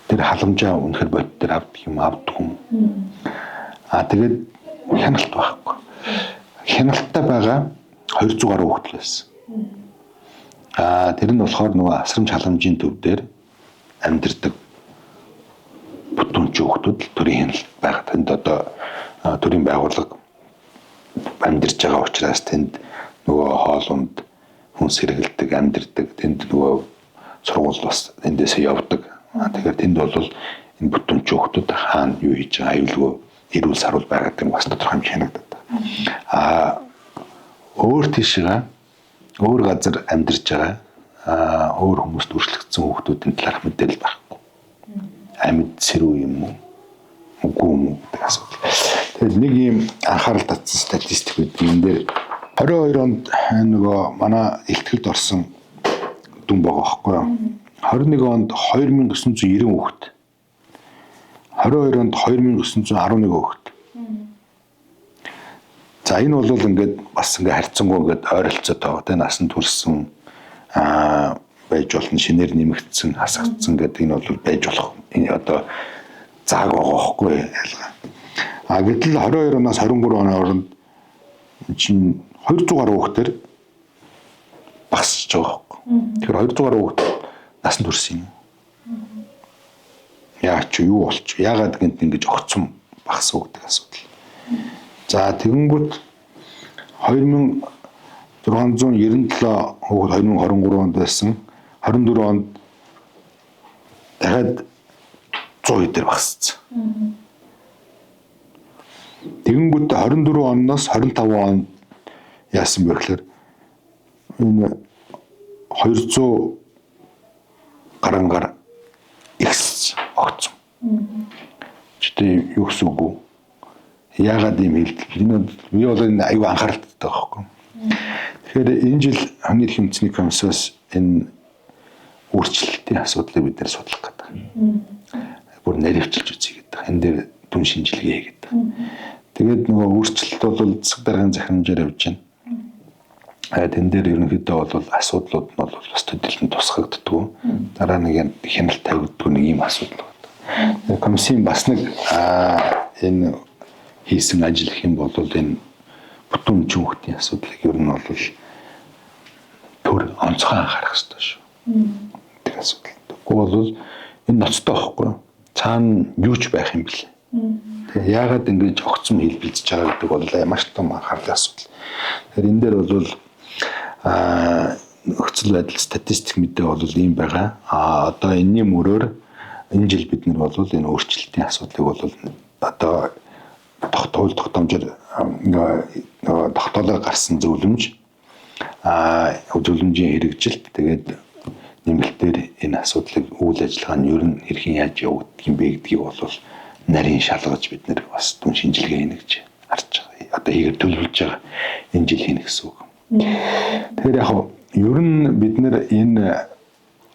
Тэр халамжаа үнэхэр бодит дээр авдаг юм авдаг юм. Тэгээд хяналт байхгүй. Хяналттай байгаа 200 гаруй хүүхэд л байсан. Тэр нь болохоор нөгөө асрамж халамжийн төв дээр амьдардаг бүтэн хүүхдүүд л төрийн хяналт байгаа. Тэнд одоо төрийн байгууллага амьдарч байгаа учраас тэнд нөгөө хоолунд хүнс хэрэгэлдэг, амьдардаг. Тэнд нөгөө сургууль бас эндээсээ явдаг. Тэгэхээр тэнд бол энэ бүтэн хүүхдүүд хаана юу хийж байгаа аюулгүй эрүүл саруул байгаа гэдэг нь бас тодорхой хэмжээ хянагддаг. Өөр тийшээ өөр газар амьдарч байгаа өөр хүмүүст өршлөгдсөн хүүхдүүдийн талаарх мэдээлэл байхгүй. Амьд сэрүү юм уу? Үгүй юм уу гэдэг асуудал. Тэгэл нэг ийм анхаарал татсан статистик байдаг. Энэ дээр 22 онд нөгөө манай ихтгэлд орсон дүн байгаа байхгүй юу? 21 онд 2990 хүүхэд. 22 онд 2911 хүүхэд. За энэ бол ингээд бас ингээд харьцангуй ингээд ойролцоотой байгаа тийм насан турсан байж болно, шинээр нэмэгдсэн, хасагдсан гэдэг нь бол байж болох. Энэ одоо зааг байгаа байхгүй ялгаа. Гэтэл 22 оноос 23 оны хооронд чинь 200 гаруй хүүхдээр багасч байгаа байхгүй. Тэгэхээр 200 гаруй хүүхд насан турсан юм. Яа ч юу болч яагаад гэнт ингэж огцом багасв гэдэг асуудал. За тэгэнгүүт 2697 хүүхэд 2023 онд байсан. 24 онд дахиад 100 хэдээр багассан. Тэгэнгүүт 24 оноос 25 онд яасан бэ гэхээр энэ 200 гарангаар ихсэж огцом. Читэй юу гэсэн үг вэ? Яагаад ийм хэлдэг? Энэ би бол энэ аюу анхааралтай байгаа байхгүй. Тэгэхээр энэ жил хүний эрхийн үндэсний комиссоос энэ өөрчлөлтийн асуудлыг бид нэр судлах гэдэг. Бүр наривчилж үзье гэдэг. Энэ дээр дүн шинжилгээ гэдэг. Тэгээд нөгөө өөрчлөлт бол засаг даргын захирамжаар явж байна. Тэн дээр ерөнхийдөө бол асуудлууд нь бол бас төдийлөн тусгагддаггүй. Дараа нэг хяналт тавигддаггүй нэг ийм асуудал байна. Комиссийн бас нэг энэ хийсэн ажил гэх юм бол энэ бүтэн үнчин хүүхдийн асуудлыг ер нь бол төр онцгой анхаарах хэрэгтэй шүү. Тэр асуудал. Тэгэхгүй бол энэ ноцтой байхгүй. Цаана юу ч байх юм бэлээ. Тэгээ яагаад ингэж огцом хэлбэлзэж байгаа гэдэг бол маш том анхаарлын асуудал. Тэгэхээр энэ дээр бол нөхцөл байдал статистик мэдээ бол ийм байгаа. Одоо энэний мөрөөр энэ жил бид нар бол энэ өөрчлөлтийн асуудлыг бол одоо тогтоол тогтоомжоор нөгөө тогтоолоор гарсан зөвлөмж зөвлөмжийн хэрэгжилт тэгээд нэмэлтээр энэ асуудлыг үйл ажиллагаа нь ер нь хэрхэн яаж явагддаг юм бэ гэдгийг бол нарийн шалгаж бид нэр бас дүн шинжилгээ хийнэ гэж харж байгаа. Одоо хийгээр төлөвлөж байгаа энэ жил хийнэ гэсэн үг. Тэгэхээр яг ер нь бид нэр энэ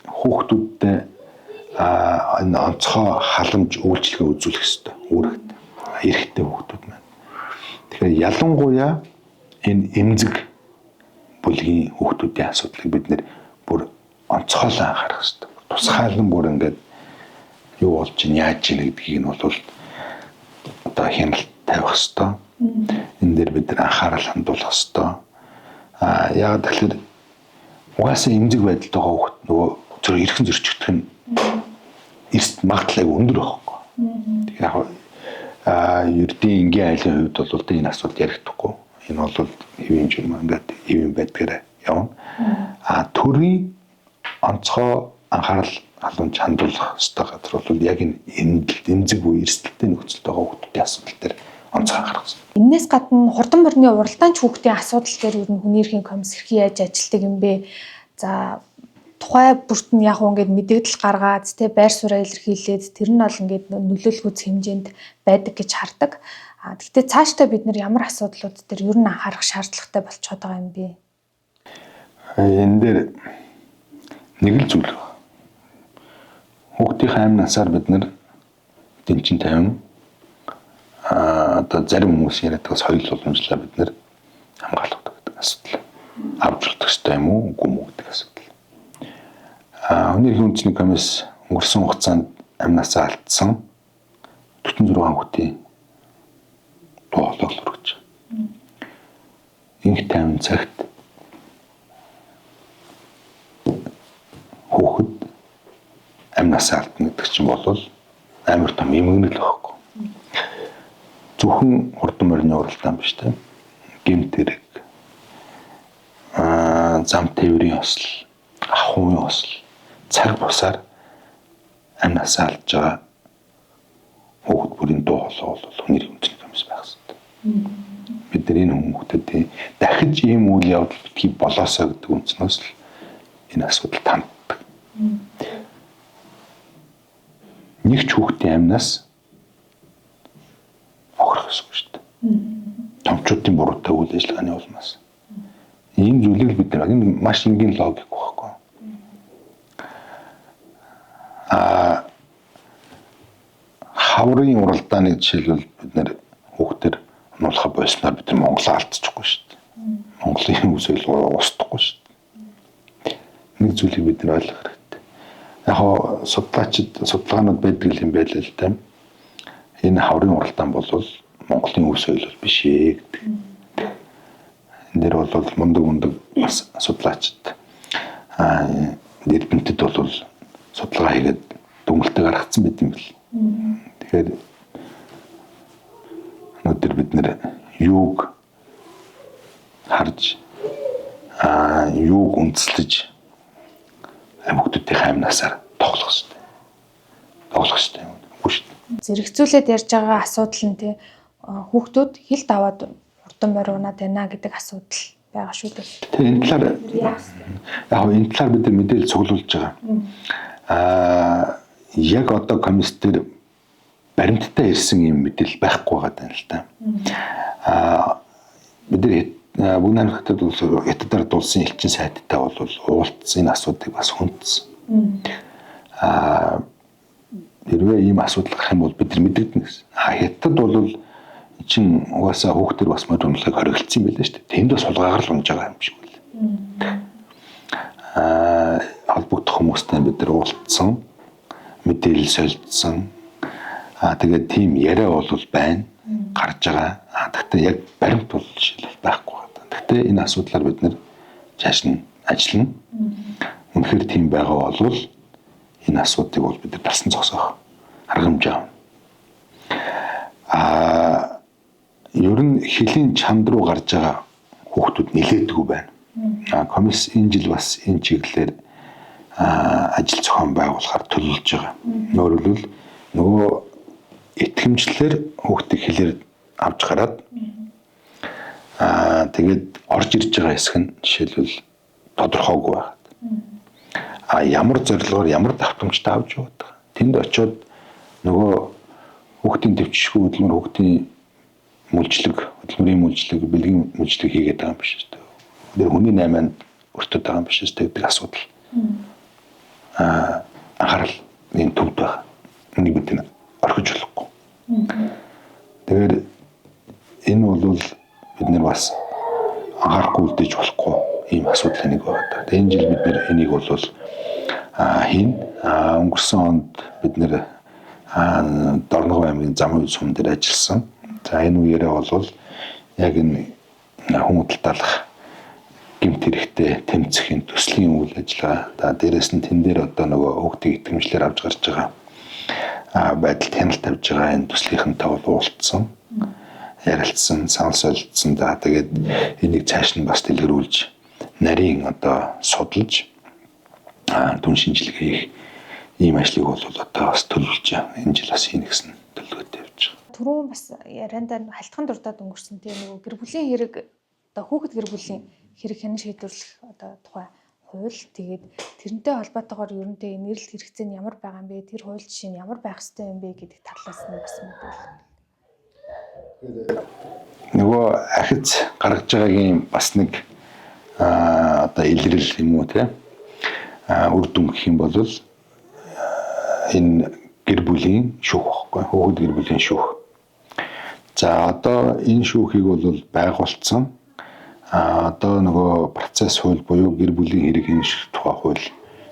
хүүхдүүдтэй энэ онцгой халамж үйлчилгээ үзүүлэх ёстой. Үүрэгт эрэгтэй хүүхдүүд маань. Тэгэхээр ялангуяа энэ эмзэг бүлгийн хүүхдүүдийн асуудлыг бид нэр бүр онцгойлон анхаарах ёстой. Тусгаалan бүр ингээд юу болж чинь яаж чинь гэдгийг нь бол одоо хяналт тавих ёстой. Энэ дээр бид нар анхаарал хандуулах ёстой. Яг тэгэхээр угаасаа эмзэг байдалтай байгаа хүүхд нөгөө зөв эрхэн зөрчигдөх нь эрс магадлал айгүй өндөр байхгүй. Яг ердийн энгийн айлын хувьд бол энэ асуудал ярихдаггүй. Энэ бол хэвийн журм ингээд хэвийн байдгаараа явна. Төрийн онцгой анхаарал халуун хандуулах ёстой газар бол яг энэ эмзэг буюу эрсдэлтэй нөхцөлд байгаа хүүхдүүдийн асуудал дээр онцгой анхаарах ёстой. Энээс гадна хурдан морины уралдаанч хүүхдийн асуудал дээр ер нь хүний эрхийн комисс хэрхэн яаж ажилладаг юм бэ? За тухай бүрт нь яг ингээд мэдээлэл гаргаад тэ байр сууриа илэрхийлээд тэр нь бол ингээд нөлөөлөхүйц хэмжээнд байдаг гэж хардаг. Гэхдээ цаашдаа бид нар ямар асуудлууд дээр ер нь анхаарах шаардлагатай болчиход байгаа юм бэ? Энэ дээр нэг л зүйл. Хүүхдийн амь насаар бид нар дэнчин 50 одоо зарим хүмүүс яриад байгаа соёл уламжлалаа бид нар хамгаалах гэдэг асуудал. Авч болох ёстой юм уу, үгүй юм уу гэдэг асуудал. Хүний эрхийн үндэсний комисс өнгөрсөн хугацаанд амь насаа алдсан 46 хүүхдийн дуу хоолойг хүргэж байгаа. Инх 50 цагт хүүхэд амь насаа алдна гэдэг чинь бол амар том эмгэнэл байхгүй. Зөвхөн хурдан морины уралдаан биш тийм. Гэмт хэрэг, зам тээврийн осол, ахуйн осол, цаг бусаар амь насаа алдж байгаа хүүхэд бүрийн дуу хоолой бол хүний эрхийн үндэсний комисс байх хэрэгтэй. Бид нар энэ хүмүүстээ дахиж ийм үйл явдал битгий болоосоо гэдэг үндснээс л энэ асуудал танддаг. Нэг ч хүүхдийн амнаас охирох ёсгүй шүү дээ. Томчуудын буруутай үйл ажиллагааны улмаас. Энэ зүйлийг бид нар энэ маш энгийн логик байхгүй. Хаврын уралдааныг жишээлбэл бид нэр хүүхдэр нуулахаа болсноор бид нар Монголоо алдчихгүй шүү дээ. Монголын үйл соёл устдахгүй шүү дээ. Нэг зүйлийг бид нар ойлгох хэрэгтэй. Яг хоо судлаачид судалгаанууд байдаг юм байлаа л да. Энэ хаврын уралдаан бол Монголын үйл соёл биш ээ гэдэг. Энэ дээр бол мундаг бас судлаачид эрдэмтэд бол судалгаа хийгээд дүнэлтээ гаргацсан байт юм бэл. Тэгэхээр өнөөдөр бид нэр юуг харж юуг үндэслэж хүүхдүүдийн амь насаар тоглох хэрэгтэй. Тоглох хэрэгтэй юм үгүй шүү дээ. Зэрэгцүүлээд ярьж байгаа асуудал нь тий хүүхдүүд хилд аваад хурдан морь унаад байна гэдэг асуудал байгаа шүү дээ. Тэгээ энэ талаар яг энэ талаар бид мэдээлэл цуглуулж байгаа. Яг одоо комисс дээр баримттай ирсэн юм мэдээлэл байхгүй байгаа даа л та. Бид нар Бүгд найрамдах Хятад улс Хятадаар дулсан элчин сайттай бол уулзсан энэ асуудлыг бас хүндсэн. Хэрвээ ийм асуудал гарах юм бол бид нар мэдэгдэнэ гэсэн. Хятад бол чин угаасаа хүүхдэр бас мод унлахыг хориглосон юм байлаа шүү дээ. Тэнд бас хулгайгаар л унж байгаа юм шиг байл. Холбогдох хүмүүстэй бид нар уулзсан, мэдээлэл солилцсон. Тэгээд тийм яриа бол байна, гарч байгаа. Гэхдээ яг баримт бол жишээлбэл байхгүй байна. Гэхдээ энэ асуудлаар бид нэр чааш нь ажиллана. Үнэхээр тийм байгаа бол энэ асуудлыг бол бид нар талсан зогсоох арга хэмжээ авна. Ер нь хөлийн чанд руу гарч байгаа хүүхдүүд нэлээдгүй байна. Комисс энэ жил бас энэ чиглэлээр ажил зохион байгуулахаар төлөвлөж байгаа. Өөрөөр хэлбэл нөгөө итгэмжлэлээр хүүхдийг хэлээр авч гараад тэгээд орж ирж байгаа хэсэг нь жишээлбэл тодорхойгүй байгаад. Ямар зорилгоор ямар давтамжтай авч яваад байгаа. Тэнд очиод нөгөө хүүхдийн төвчшгүй хөдөлмөр, хүүхдийн мүлжлэг, хөдөлмөрийн мүлжлэг, бэлгийн мүлжлэг хийгээд байгаа юм биш үү? Тэр хүний наймаанд өртөд байгаа юм биш үү гэдэг асуудал. Анхаарал энэ төвд байгаа. Энийг бид орхиж болохгүй. Тэгэхээр энэ бол бид нар бас анхаарахгүй үлдээж болохгүй ийм асуудал нэг байна. Тэгээ энэ жил бид нэр энийг бол хийн. Өнгөрсөн онд бид нэр Дорногов аймгийн замын сум дээр ажилласан. За энэ үеэрээ бол яг энэ хүн худалдаалах гэмт хэрэгтэй тэмцэхийн төслийн үйл ажиллагаа. За дээрэс нь тэн дээр одоо нөгөө хүүхдийг итгэмжлэр авч гарч байгаа. байдалд хяналт тавьж байгаа энэ төслийнхэнтэй бол уулзсан, ярилцсан, санал солилцсон. За тэгээд энийг цааш нь бас дэлгэрүүлж нарийн одоо судалж дүн шинжилгээ хийх ийм ажлыг бол одоо бас төлөвлөж энэ жил бас хийнэ гэсэн төлөвлөгөөтэй явж байгаа. Түрүүн бас яриандаа халтхан дурдаад өнгөрсөн тийм нөгөө гэр бүлийн хэрэг одоо хүүхэд гэр бүлийн хэрэг хянан шийдвэрлэх одоо тухай хууль тэгээд тэрнтэй холбоотойгоор ер нь тэ нэрэлт хэрэгцээ нь ямар байгаа юм бэ? Тэр хууль жишээ нь ямар байх ёстой юм бэ гэдэг талаас нь бас мэдээлэл. Нөгөө ахиц гаргаж байгаагийн бас нэг одоо илрэл юм уу те үр дүн гэх юм бол энэ гэр бүлийн шүүх байхгүй хүүхэд гэр бүлийн шүүх. За одоо энэ шүүхийг бол байгуулсан. Одоо нөгөө процесс хууль буюу гэр бүлийн хэрэг хянах тухай хууль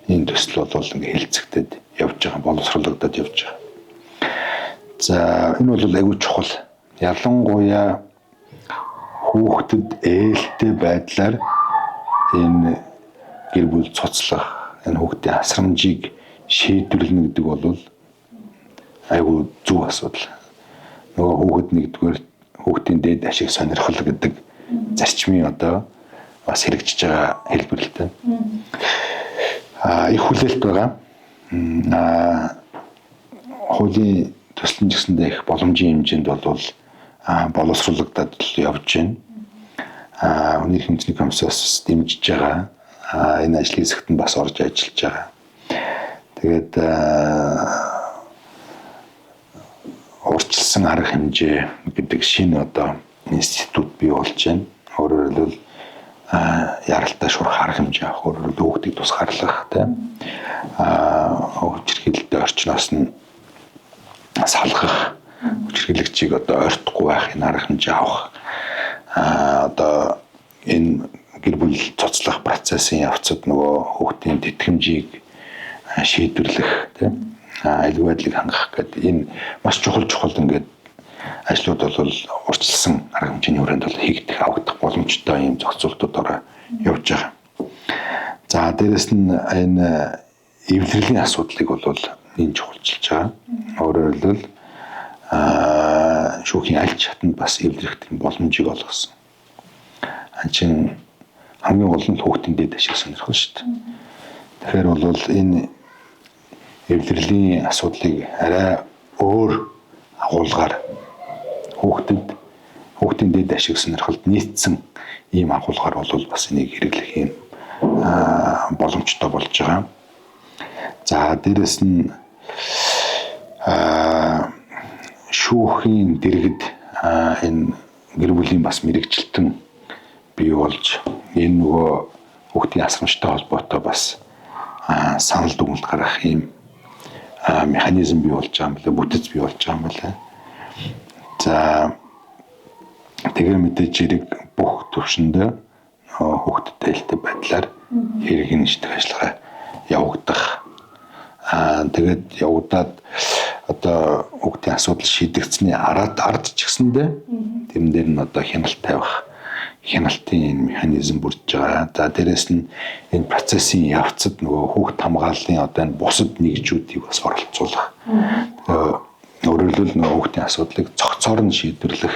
энэ төсөл бол ингээ хэлцэгдээд явж байгаа, боловсруулагдаад явж байгаа. За энэ бол айгүй чухал. Ялангуяа хүүхдэд ээлтэй байдлаар энэ гэр бүл цуцлах, энэ хүүхдийн асрамжийг шийдвэрлэнэ гэдэг бол айгүй зөв асуудал. Нөгөө хүүхэд нэгдүгээр хүүхдийн дээд ашиг сонирхол гэдэг зарчмын одоо бас хэрэгжиж байгаа хэлбэр л дээ. Их хүлээлт байгаа. Хуулийн төсөл нь ч гэсэндээ их боломжийн хэмжээнд бол боловсруулагдаад явж байна. Хүний эрх мэдлийн комиссиос дэмжиж байгаа. Энэ ажлын хэсэгт нь бас орж ажиллаж байгаа. Тэгээд урьдчилсан арга хэмжээ гэдэг шинэ одоо институт бий болж байна. Өөрөөр хэлбэл яралтай шурах арга хэмжээ авах, өөрөөр хэлбэл хүүхдийг тусгаарлах, тийм хүчирхийлэлтэй орчноос нь салгах, хүчирхийлэгчийг одоо ойртохгүй байх энэ арга хэмжээ авах. Одоо энэ гэр бүл цуцлах процессын явцад нөгөө хүүхдийн тэтгэмжийг шийдвэрлэх, тийм аюулгүй байдлыг хангах гэдэг энэ маш чухал ингээд ажлууд бол урьдчилсан арга хэмжээний хүрээнд бол хийгдэх, авагдах боломжтой ийм зохицуултуудаараа явж байгаа. За дээрэс нь энэ эвлэрэлийн асуудлыг бол энэ чухалчилж байгаа. Өөрөөр хэлбэл шүүхийн аль чатанд бас эвлэрэх тийм боломжийг олгосон. Ан чин хамгийн гол нь хүүхдийн дээд ашиг сонирхол шүү дээ. Тэгэхээр бол энэ эвлэрэлийн асуудлыг арай өөр агуулгаар хүүхдийн дээд ашиг сонирхолд нийцсэн ийм агуулгаар бол бас энийг хэрэглэх юм боломжтой болж байгаа. За дээрэс нь шүүхийн дэргэд энэ гэр бүлийн бас мэрэгжилтэн бий болж энэ нөгөө хүүхдийн асрамжтай холбоотой бас санал дүгнэлт гаргах ийм механизм бий болж байгаа юм байна, бүтэц бий болж байгаа юм байна. За тэгээ мэдээж хэрэг бүх төвшөндөө хүүхдэд ээлтэй байдлаар хэрэг хянах ажиллагаа явагдах. Тэгээд явагдаад одоо хүүхдийн асуудал шийдэгдсэний ард ч гэсэндээ тэрэн дээр нь одоо хяналт тавих хяналтын энэ механизм бүрдэж байгаа. За дээрэс нь энэ процессын явцад нөгөө хүүхд хамгааллын одоо энэ бусад нэгжүүдийг бас оролцуулах. Өөрөөр хэлбэл нөгөө хүүхдийн асуудлыг цогцоор нь шийдвэрлэх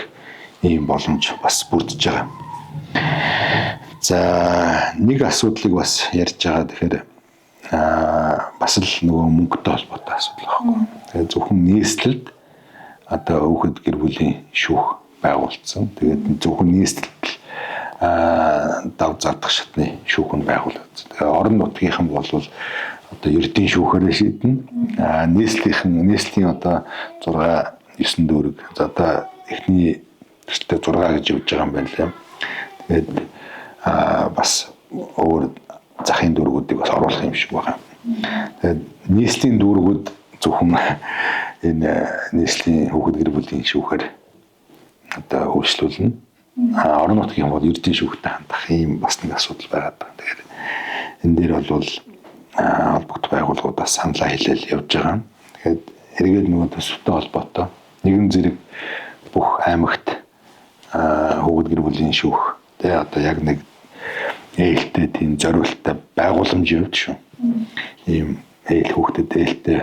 ийм боломж бас бүрдэж байгаа. За нэг асуудлыг бас ярьж байгаа. Тэгэхээр бас л нөгөө мөнгөтэй холбоотой асуудал байхгүй. Тэгээд зөвхөн нийслэлд одоо хүүхэд гэр бүлийн шүүх байгуулсан. Тэгээд зөвхөн нийслэлд дав задах шатны шүүх нь байгуулагдсан. Тэгээ орон нутгийнхан бол одоо ердийн шүүхээрээ шийднэ. Нийслэлийн одоо 6 9 дүүрэг. За одоо эхний төсөлтөө 6 гэж явж байгаа юм байна лээ. Тэгээд бас өөр захын дүүргүүдийг бас оруулах юм шиг байгаа. Тэгээд нийслэлийн дүүргүүд зөвхөн энэ нийслэлийн хүүхэд гэр бүлийн шүүхээр одоо үйлчлүүлнэ. Орон нутгийн бол ердийн шүүхтэй хандах ийм бас нэг асуудал байгаа даа. Тэгэхээр энэ дээр бол холбогдох байгууллагуудаас саналаа хэлээл явж байгаа. Тэгэхээр эргээд нөгөө төсөвтэй холбоотой нэгэн зэрэг бүх аймагт хүүхэд гэр бүлийн шүүх тэ одоо яг нэг ээлтэй тийм зориулттай байгууламж явж шүү. Ийм ээл хүүхдэд ээлтэй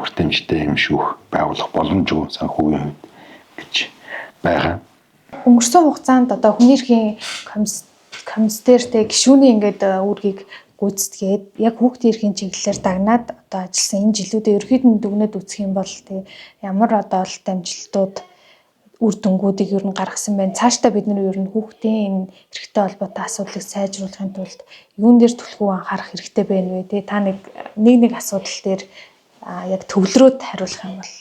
хүртээмжтэй юм шүүх байгуулах боломжгүй санхүүгийн хувьд гэж байгаа. Өнгөрсөн хугацаанд одоо хүний эрхийн комиссартэй гишүүний ингээд үүргийг гүйцэтгээд яг хүүхдийн эрхийн чиглэлээр дагнаад одоо ажилласан энэ жилүүдээ ерөнхийд нь дүгнээд үзэх юм бол тэг ямар одоо ололт амжилтууд үр дүнгуудыг ер нь гаргасан байна. Цаашдаа бид нар ер нь хүүхдийн энэ эрхтэй холбоотой асуудлыг сайжруулахын тулд юун дээр түлхүү анхаарах хэрэгтэй байна вэ? Тэ та нэг нэг асуудал дээр яг төвлөрөөд хариулах юм бол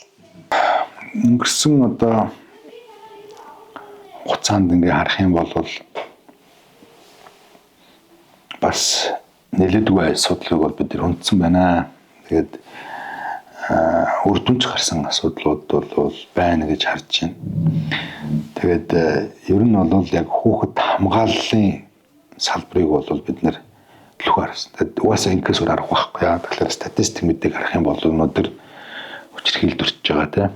өнгөрсөн одоо хугацаанд ингээ харах юм бол бас нэлээдгүй асуудлыг бол бид нар хүндсэн байна. Тэгээд үр дүнж гарсан асуудлууд бол байна гэж харж байна. Тэгээд ер нь бол яг хүүхэд хамгааллын салбарыг бол бид нэр түлхүү харсан. Тэгээд угаасаа ингэхээс өөр арга байхгүй яа. Тэгэхээр статистик мэдээг харах юм бол өнөөдөр хүчирхийлэлд өртөж байгаа тийм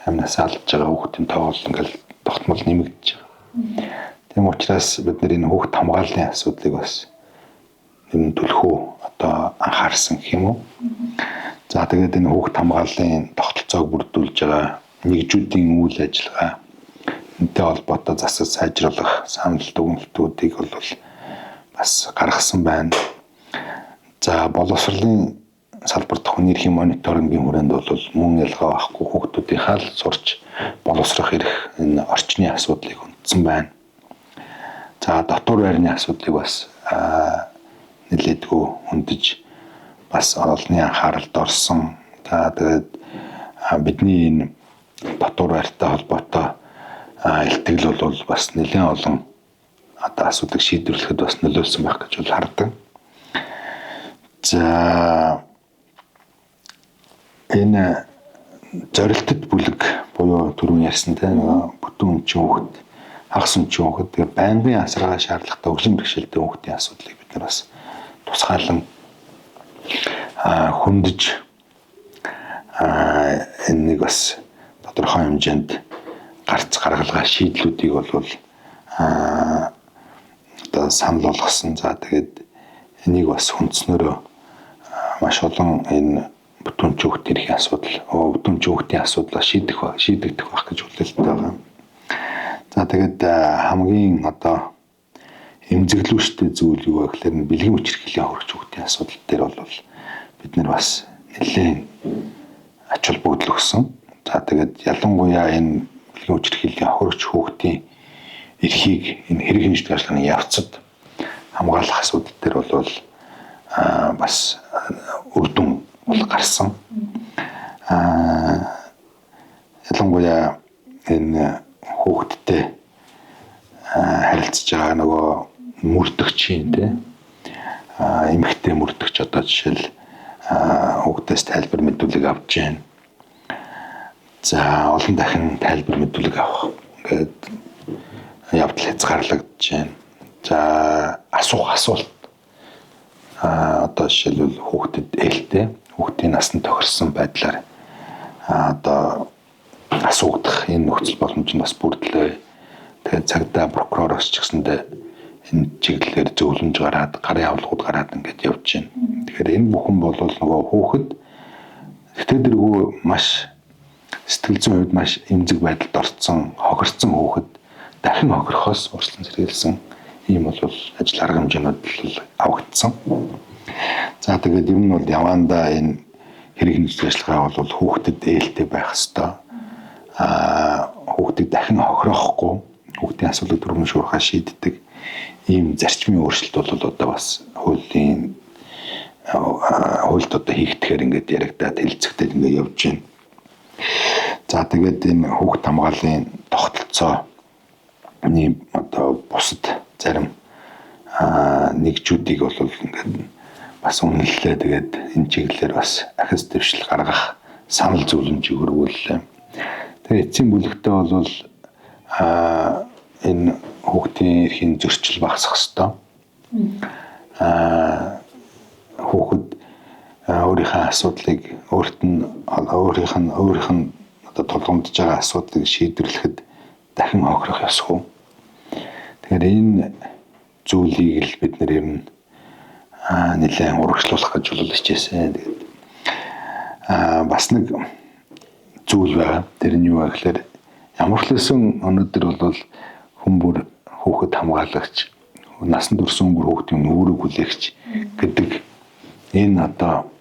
амнаас алдж байгаа хүүхдийн тоо бол ингээл тогтмол нэмэгдэж байгаа. Тийм учраас бид нэр энэ хүүхд хамгааллын асуудлыг бас ер нь түлхүү одоо анхаарсан гэх юм уу. За тэгээд энэ хүүхд хамгааллын тогтолцоог бүрдүүлж байгаа нэгжүүдийн үйл ажиллагаа энэтэй холбоотой засаг сайжруулах санал дүгнэлтүүдийг бол бас гаргасан байна. За боловсролын салбарт хүний эрхийн мониторингийн хүрээнд бол мөн ялгаа байхгүй хүүхдүүдийнхаа л сурч боловсрох эрх энэ орчны асуудлыг хүндсэн байна. За дотуур байрны асуудлыг бас нэлээдгүй хөндөж бас олонний анхааралд орсон. За тэгээд бидний энэ дотуур байртай холбоотой илтгэл бол бас нэлээд олон одоо асуудлыг шийдвэрлэхэд бас нөлөөлсөн байх гэж бол хардаг. За энэ зорилтод бүлэг буюу түрүүн ярьсан тийм бүтэн өмчийн хүүхэд, хагас өмчийн хүүхэд, тэгээ байнгын асаргаа шаардлагатай хөгжлийн бэрхшээлтэй хүүхдийн асуудлыг бид нар бас тусгаалan хөндөж энэ нэг бас тодорхой хэмжээнд гарц гаргалгаа шийдлүүдийг бол одоо санал болгосон. За тэгээд энийг бас хүндснөрөө маш олон энэ бүтэн хүүхдийн эрхийн асуудал, бүтэн хүүхдийн асуудлаа шийдэгдэх байх гэж хүлээлттэй байгаа. За тэгээд хамгийн одоо эмзэглүүштэй зүйл юу вэ гэхээр бэлгийн хүчирхийллийн хөрөгч хүүхдийн асуудал дээр бол бид нар бас нэлээд ач холбогдол өгсөн. За тэгээд ялангуяа энэ бэлгийн хүчирхийллийн хөрөгч хүүхдийн эрхийг энэ хэрэг хэмждэг ажиллагааны явцад хамгаалах асуудал дээр бол бас үр дүн бол гарсан. Ялангуяа энэ хүүхдтэй харилцаж байгаа нөгөө мөрдөгчийн тийм эмэгтэй мөрдөгч одоо жишээл хүүхдээс тайлбар мэдүүлэг авч जैन. За олон дахин тайлбар мэдүүлэг авах ингээд явдал хязгаарлагдаж байна. За асуух асуулт одоо жишээлбэл хүүхдэд ээлтэй хүүхдийн насанд тохирсон байдлаар одоо асуугдах энэ нөхцөл боломж нь бас бүрдлээ. Тэгээд цагдаа прокуророос ч гэсэндээ энэ чиглэлээр зөвлөмж гараад гарын авлагууд гараад ингээд явж байна. Тэгэхээр энэ бүхэн бол нөгөө хүүхэд сэтгэл дэргүй маш сэтгэл зүйн хувьд маш эмзэг байдалд орцсон, хохирцсон хүүхэд дахин хохирохоос урьдчилан сэргийлсэн ийм бол ажил арга хэмжээнүүд л авагдсан. За тэгээд ер нь бол явандаа энэ хэрэг хэмжлэг ажиллагаа бол хүүхдэд ээлтэй байх ёстой. Хүүхдийг дахин хохироохгүй, хүүхдийн асуудлыг түргэн шуурхаа шийддэг ийм зарчмын өөрчлөлт бол одоо бас хуулийн хуульд одоо хийгдэхээр ингээд яригадаад хэлцэгдээд ингээд явж байна. За тэгээд энэ хүүхд хамгааллын тогтолцооны одоо бусад зарим нэгжүүдийг бол ингээд бас үнэллээ. Тэгээд энэ чиглэлээр бас ахис дэвшил гаргах санал зөвлөмжийг хөрвүүллээ. Тэгээд эцсийн бүлэгтээ бол энэ хүүхдийн эрхийн зөрчил багасах ёстой. Хүүхэд өөрийнхөө асуудлыг өөрт нь өөрийнх нь одоо тулгамдж байгаа асуудлыг шийдвэрлэхэд дахин хохирох ёсгүй. Тэгэхээр энэ зүйлийг л бид нэр ер нь нэлээд урагшлуулах гэж бол хичээсэн. Тэгээд Бас нэг зүйл байгаа. Тэр нь юу вэ гэхээр ямар ч лсэн өнөөдөр бол хүн бүр хүүхэд хамгаалагч, насанд хүрсэн хүн бүр хүүхдийн үүрэг хүлээгч гэдэг энэ одоо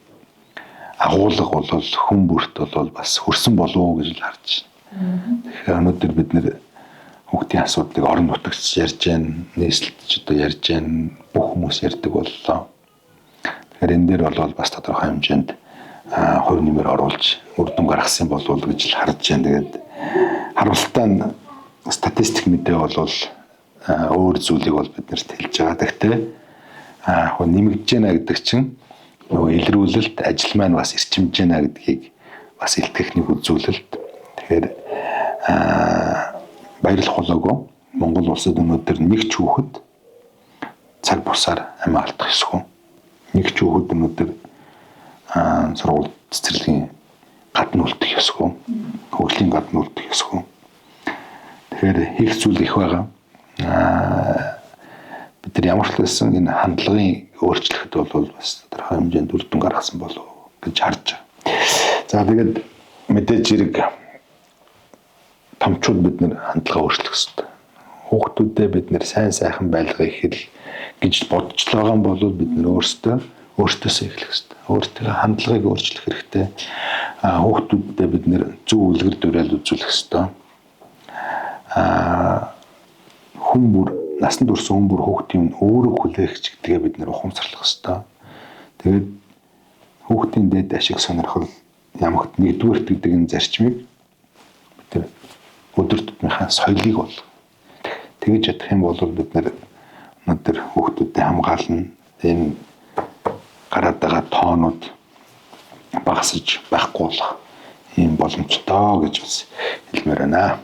агуулга бол хүн бүрт бол бас хүрсэн болов уу гэж л харж байна. Тэгэхээр өнөөдөр бид нэр хүүхдийн асуудлыг орон нутагт ярьж байна, нийслэлд ч одоо ярьж байна, бүх хүмүүс ярьдаг боллоо. Тэгэхээр энэ дээр бол бас тодорхой хэмжээнд хувь нэмэр оруулж үр дүн гаргасан болов уу гэж л харж байна. Тэгээд харамсалтай нь статистик мэдээ бол өөр зүйлийг бол бид нарт хэлж байгаа. Гэхдээ яг нэмэгдэж байна гэдэг чинь нөгөө илрүүлэлт ажил маань бас эрчимж байна гэдгийг бас илтгэх нэг үзүүлэлт. Тэгэхээр баярлах болоогүй Монгол улсад өнөөдөр нэг ч хүүхэд цаг бусаар амиа алдах ёсгүй. Нэг ч хүүхэд өнөөдөр сургууль цэцэрлэгийн гадна үлдэх ёсгүй. Хөгжлийн гадна үлдэх ёсгүй. Тэгэхээр хийх зүйл их байгаа. Бид нар ямар ч байсан энэ хандлагын өөрчлөхөд бол бас тодорхой хэмжээнд үр дүн гаргасан болов гэж харж байгаа. За тэгээд мэдээж хэрэг томчууд бид нар хандлага өөрчлөх ёстой. Хүүхдүүдэд бид нар сайн сайхан байлгахыг хэл гэж бодож л байгаа юм бол бид нар өөртөөсөө эхлэх ёстой. Өөртөө хандлагыг өөрчлөх хэрэгтэй. Хүүхдүүдэд бид нар зөв үлгэр дуурайл үзүүлэх ёстой. Хүн бүр насанд хүрсэн хүн бүр хүүхдийн үүрэг хүлээгч гэдгээ бид нар ухамсарлах ёстой. Тэгээд хүүхдийн дээд ашиг сонирхол ямагт нэгдүгээрт гэдэг энэ зарчмыг бид нар өдөр тутмынхаа соёлыг бол тэгж чадах юм бол бид нар өнөөдөр хүүхдүүдэд хамгаална. Энэ гараад байгаа тоонууд багасж байхгүй болох ийм боломжтой гэж бас хэлмээр байна.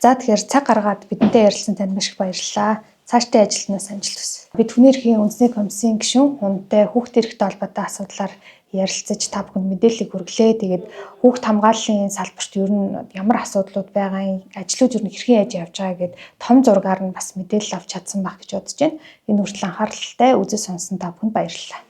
За тэгэхээр цаг гаргаад бидэнтэй ярилцсан танд маш их баярлалаа. Цаашдын ажилтнаас амжилт хүсье. Бид хүний эрхийн үндэсний комиссийн гишүүн Хунантай хүүхдийн эрхтэй холбоотой асуудлаар ярилцаж та бүхэнд мэдээллийг хүргэлээ. Тэгээд хүүхд хамгааллын салбарт ер нь ямар асуудлууд байгаа юм, ажлууд ер нь хэрхэн яаж явж байгаа гэд том зургаар нь бас мэдээлэл авч чадсан байх гэж бодож байна. Энэ хүртэл анхааралтай үзэж сонсон та бүхэнд баярлалаа.